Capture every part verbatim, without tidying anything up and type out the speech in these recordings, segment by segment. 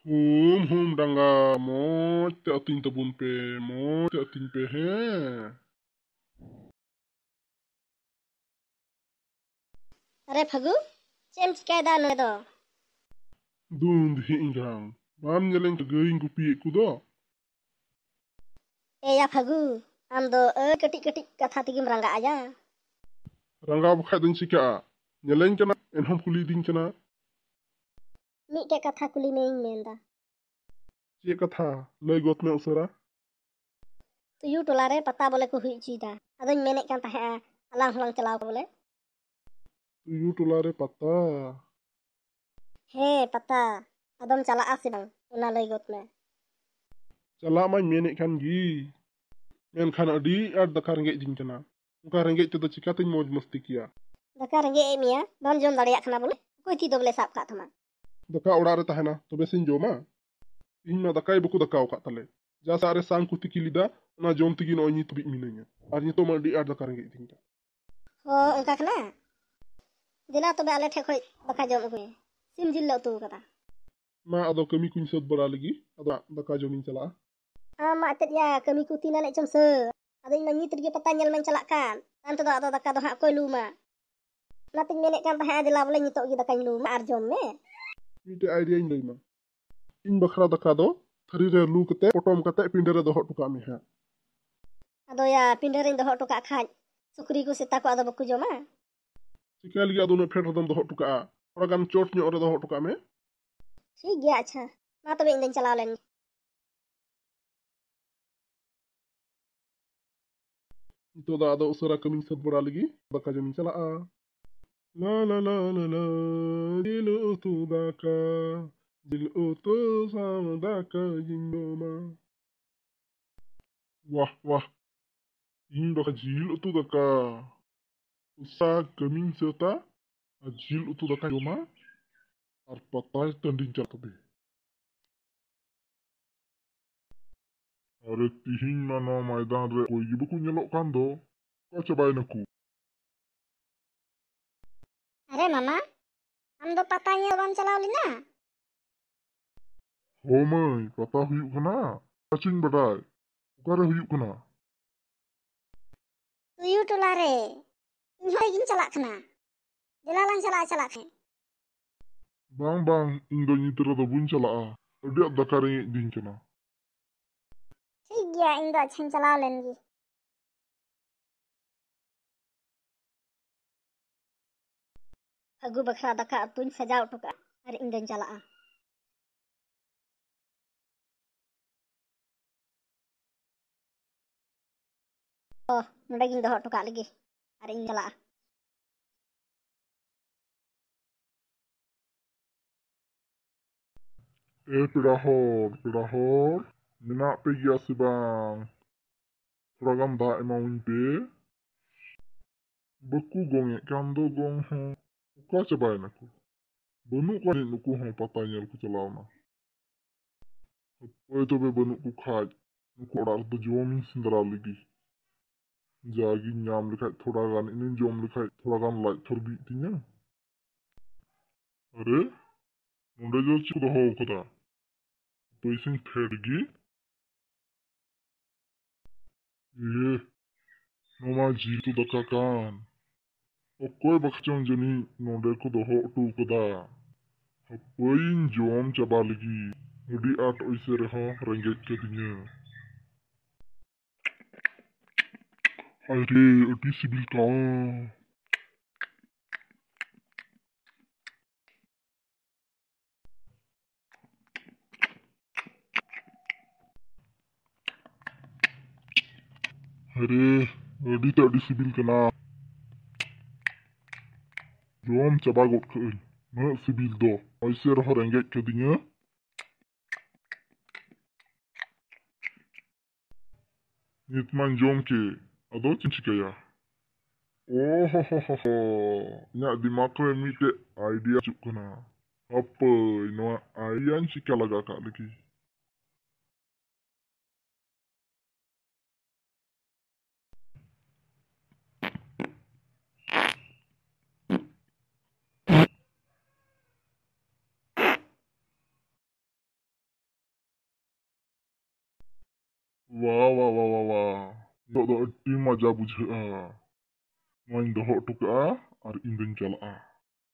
ᱦᱩᱢ ᱦᱩᱢ ᱰᱟᱸᱜᱟ, ᱢᱚᱡᱽ ᱛᱮ ᱟᱹᱛᱤᱧ ᱛᱟᱵᱚᱱ ᱯᱮ, ᱢᱚᱡᱽ ᱛᱮ ᱟᱹᱛᱤᱧ ᱯᱮ, ᱦᱮᱸ᱾ ᱟᱨᱮ ᱯᱷᱟᱹᱜᱩ, ᱪᱮᱫ ᱮᱢ ᱪᱤᱠᱟᱹᱭᱮᱫᱟ ᱱᱚᱰᱮ ᱫᱚ? ᱫᱩᱸᱫᱷᱤ ᱤᱧ ᱨᱟᱝ, ᱵᱟᱢ ᱧᱮᱞᱮᱧ ᱠᱟᱱᱟ ᱜᱟᱹᱭᱤᱧ ᱜᱩᱯᱤᱭᱮᱫ ᱠᱚᱫᱚ? ᱮᱭᱟ ᱯᱷᱟᱹᱜᱩ, ᱟᱢ ᱫᱚ ᱟᱹᱰᱤ ᱠᱟᱹᱴᱤᱡ ᱠᱟᱹᱴᱤᱡ ᱠᱟᱛᱷᱟ ᱛᱮᱜᱮᱢ ᱨᱟᱸᱜᱟᱜᱼᱟ ᱭᱟ᱾ ᱨᱟᱸᱜᱟᱣ ᱵᱟᱠᱷᱟᱡ ᱫᱚᱧ ᱪᱤᱠᱟᱹᱜᱼᱟ? ᱧᱮᱞᱮᱧ ᱠᱟᱱᱟ, ᱮᱱᱦᱚᱸᱢ ᱠᱩᱞᱤᱭᱤᱫᱤᱧ ᱠᱟᱱᱟ᱾ ᱢᱤᱫᱴᱮᱡ ᱠᱟᱛᱷᱟ ᱠᱩᱞᱤ ᱢᱮᱭᱟᱹᱧ ᱢᱮᱱᱫᱟ᱾ ᱪᱮᱫ ᱠᱟᱛᱷᱟ? ᱞᱟᱹᱭ ᱜᱚᱫ ᱢᱮ ᱩᱥᱟᱹᱨᱟ᱾ ᱛᱩᱭᱩ ᱴᱚᱞᱟ ᱨᱮ ᱯᱟᱛᱟ ᱵᱚᱞᱮ ᱠᱚ ᱦᱩᱭ ᱦᱚᱪᱚᱭᱮᱫᱟ, ᱟᱫᱚᱧ ᱢᱮᱱᱮᱫ ᱠᱟᱱ ᱛᱟᱦᱮᱸᱜᱼᱟ, ᱟᱞᱟᱝ ᱦᱚᱸᱞᱟᱝ ᱪᱟᱞᱟᱣ ᱠᱚᱜᱼᱟ ᱵᱚᱞᱮ᱾ ᱛᱩᱭᱩ ᱴᱚᱞᱟ ᱨᱮ ᱯᱟᱛᱟ? ᱦᱮᱸ, ᱯᱟᱛᱟ᱾ ᱟᱫᱚᱢ ᱪᱟᱞᱟᱜᱼᱟ ᱥᱮ ᱵᱟᱝ, ᱚᱱᱟ ᱞᱟᱹᱭ ᱜᱚᱫ ᱢᱮ᱾ ᱪᱟᱞᱟᱜ ᱢᱟᱧ ᱢᱮᱱᱮᱫ ᱠᱟᱱ ᱜᱮ, ᱢᱮᱱᱠᱷᱟᱱ ᱟᱹᱰᱤ ᱟᱸᱴ ᱫᱟᱠᱟ ᱨᱮᱸᱜᱮᱡ ᱤᱫᱤᱧ ᱠᱟᱱᱟ᱾ ᱚᱱᱠᱟ ᱨᱮᱸᱜᱮᱡ ᱛᱮᱫᱚ ᱪᱤᱠᱟᱛᱤᱧ ᱢᱚᱡᱽ ᱢᱚᱥᱛᱤ ᱠᱮᱭᱟ? ᱫᱟᱠᱟ ᱨᱮᱸᱜᱮᱡ ᱮᱫ ᱢᱮᱭᱟ, ᱵᱟᱢ ᱡᱚᱢ ᱫᱟᱲᱮᱭᱟᱜ ᱠᱟᱱᱟ ᱵᱚᱞᱮ? ᱚᱠᱚᱭ ᱛᱤ ᱫᱚ ᱵᱚᱞᱮ ᱥᱟᱵ ᱠᱟᱜ ᱛᱟᱢᱟ? ᱫᱟᱠᱟ ᱚᱲᱟᱜ ᱨᱮ ᱛᱟᱦᱮᱱᱟ, ᱛᱚᱵᱮ ᱥᱮᱧ ᱡᱚᱢᱟ᱾ ᱛᱤᱦᱤᱧ ᱢᱟ ᱫᱟᱠᱟᱭ ᱵᱟᱠᱚ ᱫᱟᱠᱟᱣ ᱟᱠᱟᱫ ᱛᱟᱞᱮ᱾ ᱡᱟ ᱥᱟᱜ ᱨᱮ ᱥᱟᱝ ᱠᱚ ᱛᱤᱠᱤ ᱞᱮᱫᱟ, ᱚᱱᱟ ᱡᱚᱢ ᱛᱮᱜᱮ ᱱᱚᱜᱼᱚᱭ ᱱᱤᱛ ᱦᱟᱹᱵᱤᱡ ᱢᱤᱱᱟᱹᱧᱟ᱾ ᱟᱨ ᱱᱤᱛᱚᱜ ᱢᱟ ᱟᱹᱰᱤ ᱟᱸᱴ ᱫᱟᱠᱟ ᱨᱮᱸᱜᱮᱡ ᱤᱫᱤᱧ ᱠᱟᱱ᱾ ᱦᱚᱸ, ᱚᱱᱠᱟ ᱠᱟᱱᱟ? ᱫᱮᱞᱟ ᱛᱚᱵᱮ ᱟᱞᱮ ᱴᱷᱮᱡ ᱠᱷᱚᱡ ᱫᱟᱠᱟ ᱡᱚᱢ ᱟᱹᱜᱩᱭ ᱢᱮ᱾ ᱥᱤᱢ ᱡᱤᱞ ᱞᱮ ᱩᱛᱩ ᱟᱠᱟᱫᱟ᱾ ᱢᱟ, ᱟᱫᱚ ᱠᱟᱹᱢᱤ ᱠᱚᱧ ᱥᱟᱹᱛ ᱵᱟᱲᱟ ᱞᱮᱜᱮ, ᱟᱫᱚ ᱫᱟᱠᱟ ᱡᱚᱢᱤᱧ ᱪᱟᱞᱟᱜᱼᱟ᱾ ᱟᱢ ᱢᱟ ᱮᱱᱛᱮᱫ ᱭᱟ, ᱠᱟᱹᱢᱤ ᱠᱚ ᱛᱤᱱ ᱟᱱᱮᱡ ᱪᱚᱢ ᱥᱟᱹᱛ? ᱟᱫᱚ ᱤᱧ ᱢᱟ ᱧᱤᱛ ᱨᱮᱜᱮ ᱯᱟᱛᱟ ᱧᱮᱞ ᱢᱟᱧ ᱪᱟᱞᱟᱜ ᱠᱟᱱ᱾ ᱛᱟᱭᱚᱢ ᱛᱮᱫᱚ ᱟᱫᱚ ᱫᱟᱠᱟ ᱫᱚ ᱦᱟᱸᱜ ᱚᱠᱚᱭ ᱞᱩ ᱟᱢᱟ? ᱚᱱᱟᱛᱤᱧ ᱢᱮᱱᱮᱫ ᱠᱟᱱ ᱛᱟᱦᱮᱸᱫ, ᱫᱮᱞᱟ ᱵᱚᱞᱮ ᱱᱤᱛᱚᱜ ᱜᱮ ᱫᱟᱠᱟᱧ ᱞᱩ ᱟᱢᱟ ᱟᱨ ᱡᱚᱢ ᱢᱮ᱾ ᱢᱤᱫᱴᱮᱡ ᱟᱭᱰᱤᱭᱟᱧ ᱞᱟᱹᱭ ᱟᱢᱟ᱾ ᱤᱧ ᱵᱟᱠᱷᱨᱟ ᱫᱟᱠᱟ ᱫᱚ ᱛᱷᱟᱹᱨᱤ ᱨᱮ ᱞᱩ ᱠᱟᱛᱮ, ᱯᱚᱴᱚᱢ ᱠᱟᱛᱮ ᱯᱤᱸᱰᱟᱹ ᱨᱮ ᱫᱚᱦᱚ ᱦᱚᱴᱚ ᱠᱟᱜ ᱢᱮ ᱦᱟᱸᱜ᱾ ᱟᱫᱚ ᱭᱟ, ᱯᱤᱸᱰᱟᱹ ᱨᱮᱧ ᱫᱚᱦᱚ ᱦᱚᱴᱚ ᱠᱟᱜ ᱠᱷᱟᱡ ᱥᱩᱠᱨᱤ ᱠᱚ ᱥᱮᱛᱟ ᱠᱚ ᱟᱫᱚ ᱵᱟᱠᱚ ᱡᱚᱢᱟ? ᱪᱤᱠᱟ ᱞᱟᱹᱜᱤᱫ ᱟᱫᱚ ᱩᱱᱟᱹᱜ ᱯᱷᱮᱰ ᱨᱮᱫᱚᱢ ᱫᱚᱦᱚ ᱦᱚᱴᱚ ᱠᱟᱜᱼᱟ? ᱛᱷᱚᱲᱟ ᱜᱟᱱ ᱪᱚᱴ ᱧᱚᱜ ᱨᱮ ᱫᱚᱦᱚ ᱦᱚᱴᱚ ᱠᱟᱜ ᱢᱮ᱾ ᱴᱷᱤᱠ ᱜᱮᱭᱟ, ᱟᱪᱪᱷᱟ, ᱢᱟ ᱛᱚᱵᱮ ᱤᱧ ᱫᱚᱧ ᱪᱟᱞᱟᱣ ᱞᱮᱱ ᱜᱮ᱾ ᱱᱤᱛᱚᱜ ᱫᱚ ᱟᱫᱚ ᱩᱥᱟᱹᱨᱟ ᱠᱟᱹᱢᱤᱧ ᱥᱟᱹᱛ ᱵᱟᱲᱟ ᱞᱮᱜᱮ, ᱫᱟᱠᱟ ᱡᱚᱢᱤᱧ ᱪᱟᱞᱟᱜᱼᱟ᱾ ᱞᱟ ᱞᱟ ᱞᱟ ᱞᱟ ᱞᱟ, ᱡᱤᱞ ᱩᱛᱩ ᱫᱟᱠᱟ, ᱡᱤᱞ ᱩᱛᱩ ᱥᱟᱶ ᱫᱟᱠᱟ ᱡᱤᱞ ᱡᱚᱢᱟ᱾ ᱣᱟᱦ ᱣᱟᱦ, ᱤᱧ ᱵᱟᱠᱷᱨᱟ ᱡᱤᱞ ᱩᱛᱩ ᱫᱟᱠᱟ᱾ ᱩᱥᱟᱹᱨᱟ ᱠᱟᱹᱢᱤᱧ ᱥᱟᱹᱛᱟ ᱟᱨ ᱡᱤᱞ ᱩᱛᱩ ᱫᱟᱠᱟᱧ ᱡᱚᱢᱟ ᱟᱨ ᱯᱟᱛᱟ ᱴᱟᱺᱰᱤᱧ ᱪᱟᱞᱟᱜ ᱛᱚᱵᱮ᱾ ᱟᱨᱮ, ᱛᱤᱦᱤᱧ ᱢᱟ ᱱᱚᱣᱟ ᱢᱚᱭᱫᱟᱱ ᱨᱮ ᱚᱠᱚᱭ ᱜᱮ ᱵᱟᱠᱚ ᱧᱮᱞᱚᱜ ᱠᱟᱱ ᱫᱚ, ᱚᱠᱟ ᱪᱟᱵᱟᱭᱮᱱᱟᱠᱚ? ᱟᱨᱮ ᱢᱟᱢᱟ, ᱟᱢ ᱫᱚ ᱯᱟᱛᱟ ᱧᱮᱞ ᱵᱟᱢ ᱪᱟᱞᱟᱣ ᱞᱮᱱᱟ? ᱚ ᱢᱟᱹᱭ, ᱯᱟᱛᱟ ᱦᱩᱭᱩᱜ ᱠᱟᱱᱟ? ᱟᱪᱪᱷᱟᱧ ᱵᱟᱰᱟᱭ᱾ ᱚᱠᱟᱨᱮ ᱦᱩᱭᱩᱜ ᱠᱟᱱᱟ? ᱛᱩᱭᱩ ᱴᱚᱞᱟ ᱨᱮ᱾ ᱤᱧ ᱦᱚᱸ ᱜᱤᱧ ᱪᱟᱞᱟᱜ ᱠᱟᱱᱟ᱾ ᱫᱮᱞᱟ ᱞᱟᱝ ᱪᱟᱞᱟᱜᱼᱟ, ᱪᱟᱞᱟᱜ ᱠᱷᱟᱱ᱾ ᱵᱟᱝ, ᱵᱟᱝ, ᱤᱧ ᱫᱚ ᱧᱤᱫᱟᱹ ᱨᱮᱫᱚ ᱵᱟᱹᱧ ᱪᱟᱞᱟᱜᱼᱟ᱾ ᱟᱹᱰᱤ ᱟᱸᱴ ᱫᱟᱠᱟ ᱨᱮᱸᱜᱮᱡ ᱤᱫᱤᱧ ᱠᱟᱱᱟ᱾ ᱴᱷᱤᱠ ᱜᱮᱭᱟ, ᱤᱧ ᱫᱚ ᱟᱪᱪᱷᱟᱧ ᱪᱟᱞᱟᱣ ᱞᱮᱱ ᱜᱮ᱾ ᱯᱷᱟᱹᱜᱩ ᱵᱟᱠᱷᱨᱟ ᱫᱟᱠᱟ ᱩᱛᱩᱧ ᱥᱟᱡᱟᱣ ᱦᱚᱴᱚ ᱠᱟᱜᱼᱟ ᱟᱨ ᱤᱧ ᱫᱚᱧ ᱪᱟᱞᱟᱜᱼᱟ᱾ ᱚ, ᱱᱚᱰᱮ ᱜᱤᱧ ᱫᱚᱦᱚ ᱦᱚᱴᱚ ᱠᱟᱜ ᱞᱮᱜᱮ ᱟᱨ ᱤᱧ ᱪᱟᱞᱟᱜᱼᱟ᱾ ᱮ ᱯᱮᱲᱟ ᱦᱚᱲ, ᱯᱮᱲᱟ ᱦᱚᱲ, ᱢᱮᱱᱟᱜ ᱯᱮ ᱜᱮᱭᱟ ᱥᱮ ᱵᱟᱝ? ᱛᱷᱚᱲᱟ ᱜᱟᱱ ᱫᱟᱜ ᱮᱢᱟᱣᱟᱹᱧ ᱯᱮ᱾ ᱵᱟᱠᱚ ᱜᱚᱝ ᱮᱫ ᱠᱟᱱ ᱫᱚ ᱜᱚᱝ ᱦᱚᱸ᱾ ᱚᱠᱟ ᱪᱟᱵᱟᱭᱮᱱᱟ ᱠᱚ? ᱵᱟᱹᱱᱩᱜ ᱠᱚᱣᱟ ᱡᱟᱹᱱᱤᱡ, ᱱᱩᱠᱩ ᱦᱚᱸ ᱯᱟᱛᱟ ᱧᱮᱞ ᱠᱚ ᱪᱟᱞᱟᱣ ᱮᱱᱟ᱾ ᱦᱟᱯᱳᱭ ᱛᱚᱵᱮ ᱵᱟᱹᱱᱩᱜ ᱠᱚ ᱠᱷᱟᱡ, ᱱᱩᱠᱩ ᱚᱲᱟᱜ ᱨᱮᱫᱚ ᱡᱚᱢᱤᱧ ᱥᱮᱸᱫᱽᱨᱟ ᱞᱮᱜᱮ᱾ ᱡᱟᱜᱤᱧ ᱧᱟᱢ ᱞᱮᱠᱷᱟᱡ ᱛᱷᱚᱲᱟ ᱜᱟᱱ, ᱤᱱᱟᱹᱧ ᱡᱚᱢ ᱞᱮᱠᱷᱟᱡ ᱛᱷᱚᱲᱟ ᱜᱟᱱ ᱞᱟᱡ ᱛᱷᱚᱨ ᱵᱤᱜ ᱛᱤᱧᱟ᱾ ᱟᱨᱮ, ᱱᱚᱰᱮ ᱫᱚ ᱪᱮᱫ ᱠᱚ ᱫᱚᱦᱚ ᱟᱠᱟᱫᱟ? ᱯᱟᱹᱭᱥᱟᱹᱧ ᱯᱷᱮᱰ ᱜᱮ᱾ ᱤᱭᱟᱹ, ᱱᱚᱣᱟ ᱢᱟ ᱡᱤᱞ ᱩᱛᱩ ᱫᱟᱠᱟ ᱠᱟᱱ᱾ ᱚᱠᱚᱭ ᱵᱟᱠᱷᱟᱪᱚᱝ ᱡᱟᱹᱱᱤᱡ ᱱᱚᱰᱮ ᱠᱚ ᱫᱚᱦᱚ ᱦᱚᱴᱚ ᱠᱟᱫᱟ᱾ ᱦᱟᱯᱟᱹᱭᱤᱧ ᱡᱚᱢ ᱪᱟᱵᱟ ᱞᱮᱜᱮ᱾ ᱟᱹᱰᱤ ᱟᱸᱴ ᱚᱭᱥᱮ ᱨᱮᱦᱚᱸ ᱨᱮᱸᱜᱮᱡ ᱠᱟᱹᱫᱤᱧᱟ᱾ ᱦᱟᱭ ᱨᱮ, ᱟᱹᱰᱤ ᱥᱤᱵᱤᱞ ᱠᱟᱱᱟ᱾ ᱟᱨᱮ, ᱟᱹᱰᱤ ᱛᱮ ᱟᱹᱰᱤ ᱥᱤᱵᱤᱞ ᱠᱟᱱᱟ᱾ ᱡᱚᱢ ᱪᱟᱵᱟ ᱜᱚᱫ ᱠᱟᱜ ᱟᱹᱧ, ᱩᱱᱟᱹᱜ ᱥᱤᱵᱤᱞ ᱫᱚ᱾ ᱚᱭᱥᱮ ᱨᱮᱦᱚᱸ ᱨᱮᱸᱜᱮᱡ ᱠᱟᱹᱫᱤᱧᱟ᱾ ᱱᱤᱛ ᱢᱟᱧ ᱡᱚᱢ ᱠᱮᱫ, ᱟᱫᱚ ᱪᱮᱫ ᱤᱧ ᱪᱤᱠᱟᱹᱭᱟ? ᱳ ᱦᱳ ᱦᱳ ᱦᱳ ᱦᱳ, ᱤᱧᱟᱹᱜ ᱫᱤᱢᱟᱜᱽ ᱨᱮ ᱢᱤᱫᱴᱮᱡ idea ᱦᱤᱡᱩᱜ ᱠᱟᱱᱟ᱾ ᱦᱟᱯᱟᱹᱭ, ᱱᱚᱣᱟ idea ᱧ ᱪᱤᱠᱟ ᱞᱟᱜᱟ ᱠᱟᱜ ᱞᱮᱜᱮ᱾ ᱣᱟ, ᱣᱟ, ᱣᱟ, ᱣᱟ, ᱣᱟ᱾ ᱱᱤᱛᱚᱜ ᱫᱚ ᱟᱹᱰᱤ ᱢᱟᱡᱟ ᱵᱩᱡᱷᱟᱹᱜᱼᱟ᱾ ᱱᱚᱣᱟᱧ ᱫᱚᱦᱚ ᱦᱚᱴᱚ ᱠᱟᱜᱼᱟ ᱟᱨ ᱤᱧ ᱫᱚᱧ ᱪᱟᱞᱟᱜᱼᱟ᱾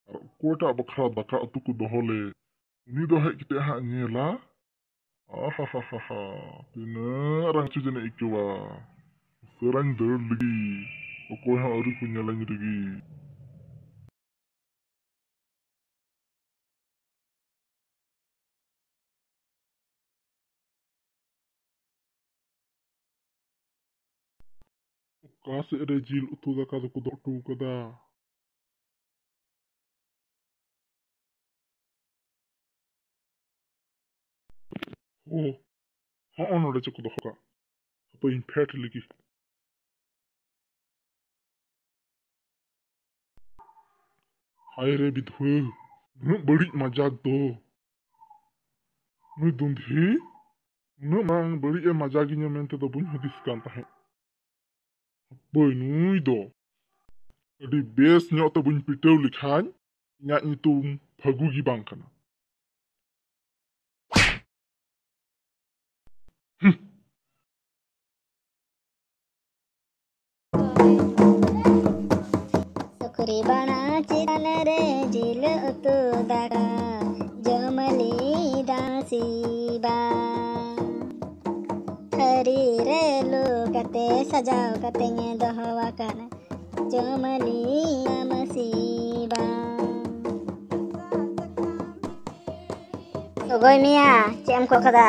ᱟᱨ ᱚᱠᱚᱭᱴᱟᱜ ᱵᱟᱠᱷᱨᱟ ᱫᱟᱠᱟ ᱩᱛᱩ ᱠᱚ ᱫᱚᱦᱚ ᱞᱮᱫ, ᱩᱱᱤ ᱫᱚ ᱦᱮᱡ ᱠᱟᱛᱮ ᱦᱟᱸᱜ ᱧᱮᱞᱟ᱾ ᱟᱦᱟᱦᱟᱦᱟ, ᱛᱤᱱᱟᱹᱜ ᱨᱟᱹᱥᱠᱟᱹ ᱡᱟᱹᱱᱤᱡ ᱟᱹᱭᱠᱟᱹᱣᱟ᱾ ᱩᱥᱟᱹᱨᱟᱧ ᱫᱟᱹᱲ ᱞᱟᱹᱜᱤᱫ, ᱚᱠᱚᱭ ᱦᱚᱸ ᱟᱹᱣᱨᱤ ᱠᱚ ᱧᱮᱞᱟᱹᱧ ᱨᱮᱜᱮ᱾ ᱚᱠᱟ ᱥᱮᱫ ᱨᱮ ᱡᱤᱞ ᱩᱛᱩ ᱫᱟᱠᱟ ᱫᱚᱠᱚ ᱫᱚᱦᱚ ᱦᱚᱴᱚ ᱠᱟᱫᱟ? ᱳ, ᱦᱚᱸᱜᱼᱚ ᱱᱚᱰᱮ ᱪᱚᱠᱚ ᱫᱚᱦᱚ ᱠᱟᱜ᱾ ᱦᱟᱯᱮᱧ ᱯᱷᱮᱰ ᱞᱮᱜᱮ᱾ ᱦᱟᱭ ᱨᱮ ᱵᱤᱫᱷᱩᱣᱟᱹ, ᱩᱱᱟᱹᱜ ᱵᱟᱹᱲᱤᱡ ᱢᱟᱡᱟᱠ ᱫᱚ᱾ ᱱᱩᱭ ᱫᱩᱱᱫᱷᱤ ᱩᱱᱟᱹᱜ ᱢᱟᱨᱟᱝ ᱵᱟᱹᱲᱤᱡ ᱮ ᱢᱟᱡᱟᱠᱤᱧᱟ ᱢᱮᱱᱛᱮ ᱫᱚ ᱵᱟᱹᱧ ᱦᱩᱫᱤᱥ ᱠᱟᱱ ᱛᱟᱦᱮᱸᱫ᱾ ᱦᱟᱯᱳᱭ, ᱱᱩᱭ ᱫᱚ ᱟᱹᱰᱤ ᱵᱮᱥ ᱧᱚᱜ ᱛᱮ ᱵᱟᱹᱧ ᱯᱤᱴᱟᱹᱣ ᱞᱮᱠᱷᱟᱱ ᱤᱧᱟᱹᱜ ᱧᱩᱛᱩᱢ ᱯᱷᱟᱹᱜᱩ ᱜᱮ ᱵᱟᱝ ᱠᱟᱱᱟ᱾ ᱦᱩᱸ᱾ ᱥᱩᱠᱨᱤ ᱵᱟᱲᱟ ᱪᱮᱛᱟᱱ ᱨᱮ ᱡᱤᱞ ᱩᱛᱩ ᱫᱟᱠᱟ ᱡᱚᱢ ᱞᱮᱫᱟ ᱥᱤᱵᱟ᱾ ᱛᱷᱟᱹᱨᱤ ᱨᱮ ᱞᱩ ᱠᱟᱛᱮ ᱥᱟᱡᱟᱣ ᱠᱟᱛᱮᱧ ᱫᱚᱦᱚ ᱟᱠᱟᱫ ᱡᱚᱢ ᱞᱮᱭᱟᱢ ᱥᱤᱵᱟ᱾ ᱥᱚᱜᱚᱭ ᱢᱮᱭᱟ, ᱪᱮᱫ ᱮᱢ ᱠᱚᱭᱚᱜ ᱠᱟᱫᱟ?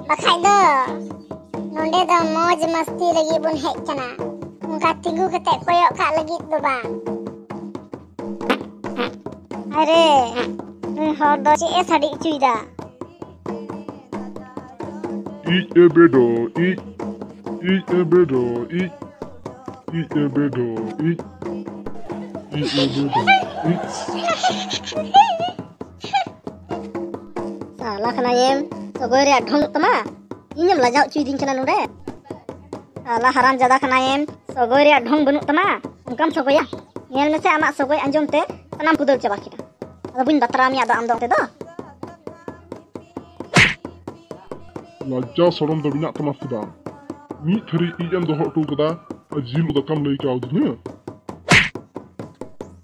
ᱵᱟᱠᱷᱟᱡ ᱫᱚ ᱱᱚᱸᱰᱮ ᱫᱚ ᱢᱚᱡᱽ ᱢᱟᱥᱛᱤ ᱞᱟᱹᱜᱤᱫ ᱵᱚᱱ ᱦᱮᱡ ᱠᱟᱱᱟ, ᱚᱱᱠᱟ ᱛᱤᱸᱜᱩ ᱠᱟᱛᱮ ᱠᱚᱭᱚᱜ ᱠᱟᱜ ᱞᱟᱹᱜᱤᱫ ᱫᱚ ᱵᱟᱝ᱾ ᱟᱨᱮ, ᱱᱩᱭ ᱦᱚᱲ ᱫᱚ ᱪᱮᱫ ᱮ ᱥᱟᱰᱮ ᱦᱚᱪᱚᱭᱮᱫᱟ? ᱤᱡ ᱮ ᱵᱮᱰᱚ, ᱤᱡ, ᱤᱡ ᱮ ᱵᱮᱰᱚ, ᱤᱡ, ᱤᱡ ᱮ ᱵᱮᱰᱚ, ᱤᱡ, ᱤᱡ ᱮ ᱵᱮᱰᱚ, ᱤᱡ᱾ ᱥᱟᱞᱟ ᱠᱟᱱᱟᱭᱮᱢ, ᱥᱚᱜᱚᱭ ᱨᱮᱭᱟᱜ ᱰᱷᱚᱝ ᱛᱟᱢᱟ, ᱤᱧᱮᱢ ᱞᱟᱡᱟᱣ ᱦᱚᱪᱚᱭᱤᱫᱤᱧ ᱠᱟᱱᱟ ᱱᱚᱰᱮ᱾ ᱥᱟᱞᱟ ᱦᱟᱨᱟᱢ ᱡᱟᱫᱟ ᱠᱟᱱᱟᱭᱮᱢ, ᱥᱚᱜᱚᱭ ᱨᱮᱭᱟᱜ ᱰᱷᱚᱝ ᱵᱟᱹᱱᱩᱜ ᱛᱟᱢᱟ, ᱚᱱᱠᱟᱢ ᱥᱚᱜᱚᱭᱟ? ᱧᱮᱞ ᱢᱮᱥᱮ, ᱟᱢᱟᱜ ᱥᱚᱜᱚᱭ ᱟᱸᱡᱚᱢ ᱛᱮ ᱥᱟᱱᱟᱢ ᱠᱚ ᱫᱟᱹᱲ ᱪᱟᱵᱟ ᱠᱮᱫᱟ᱾ ᱟᱫᱚ ᱵᱟᱹᱧ ᱵᱟᱛᱨᱟᱣ ᱢᱮᱭᱟ ᱟᱫᱚ ᱟᱢ ᱫᱚ ᱚᱱᱛᱮ ᱫᱚ᱾ ᱞᱟᱡᱟᱣ ᱥᱚᱨᱚᱢ ᱫᱚ ᱢᱮᱱᱟᱜ ᱛᱟᱢᱟ ᱥᱮ ᱵᱟᱝ? ᱢᱤᱫ ᱛᱷᱟᱹᱨᱤ ᱤᱡ ᱮᱢ ᱫᱚᱦᱚ ᱦᱚᱴᱚ ᱠᱟᱫᱟ ᱟᱨ ᱡᱤᱞ ᱩᱛᱩ ᱫᱟᱠᱟᱢ ᱞᱟᱹᱭ ᱠᱟᱣᱫᱤᱧᱟ᱾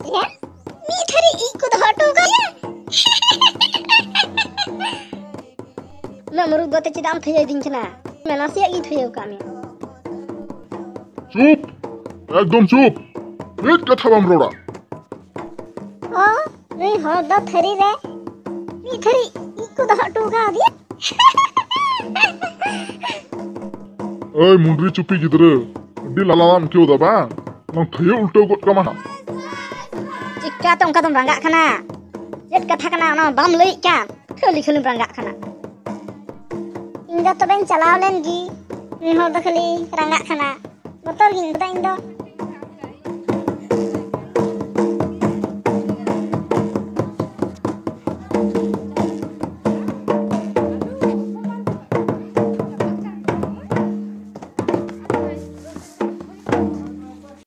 ᱪᱮᱫ? ᱢᱤᱫ ᱛᱷᱟᱹᱨᱤ ᱤᱡ ᱠᱚ ᱫᱚᱦᱚ ᱦᱚᱴᱚ ᱠᱟᱫᱟ? ᱩᱱᱟᱹᱜ ᱢᱩᱨᱩᱠ ᱫᱚ ᱪᱮᱫᱟᱜ ᱮᱢ ᱛᱷᱟᱹᱭᱟᱹ ᱤᱫᱤᱧ ᱠᱟᱱᱟ? ᱱᱟᱥᱮᱭᱟᱜ ᱜᱤᱧ ᱛᱷᱟᱹᱭᱟᱹ ᱟᱠᱟᱫ ᱢᱮᱭᱟ᱾ ᱪᱩᱯ! ᱮᱠᱫᱚᱢ ᱪᱩᱯ! ᱢᱤᱫ ᱠᱟᱛᱷᱟ ᱵᱟᱢ ᱨᱚᱲᱟ᱾ ᱚ, ᱱᱩᱭ ᱦᱚᱲ ᱫᱚ ᱛᱷᱟᱹᱨᱤ ᱨᱮ ᱢᱤᱫ ᱛᱷᱟᱹᱨᱤ ᱤᱡ ᱠᱚ ᱫᱚᱦᱚ ᱦᱚᱴᱚ ᱠᱟᱣᱫᱮᱭᱟ᱾ ᱮᱭ ᱢᱩᱱᱰᱨᱤ ᱪᱩᱯᱤ ᱜᱤᱫᱽᱨᱟᱹ, ᱟᱹᱰᱤ ᱞᱟᱞᱟᱢ ᱟᱹᱭᱠᱟᱹᱣ ᱫᱟ ᱵᱟᱝ? ᱞᱟᱝ ᱛᱷᱟᱹᱭᱟᱹ ᱩᱞᱴᱟᱹᱣ ᱜᱚᱫ ᱠᱟᱢᱟ ᱦᱟᱸᱜ᱾ ᱪᱤᱠᱟᱹᱛᱮ ᱚᱱᱠᱟ ᱫᱚᱢ ᱨᱟᱸᱜᱟᱜ ᱠᱟᱱᱟ? ᱪᱮᱫ ᱠᱟᱛᱷᱟ ᱠᱟᱱᱟ ᱚᱱᱟ ᱵᱟᱢ ᱞᱟᱹᱭᱮᱫ ᱠᱟᱱ? ᱠᱷᱟᱹᱞᱤ ᱠᱷᱟᱹᱞᱤᱢ ᱨᱟᱸᱜᱟᱜ ᱠᱟᱱᱟ᱾ ᱤᱧ ᱫᱚ ᱛᱚᱵᱮᱧ ᱪᱟᱞᱟᱣ ᱞᱮᱱ ᱜᱮ᱾ ᱱᱩᱭ ᱦᱚᱲ ᱫᱚ ᱠᱷᱟᱹᱞᱤ ᱨᱟᱸᱜᱟᱜ ᱠᱟᱱᱟ᱾ ᱵᱚᱛᱚᱨ ᱜᱤᱧ ᱟᱹᱭᱠᱟᱹᱣᱫᱟ ᱤᱧ ᱫᱚ᱾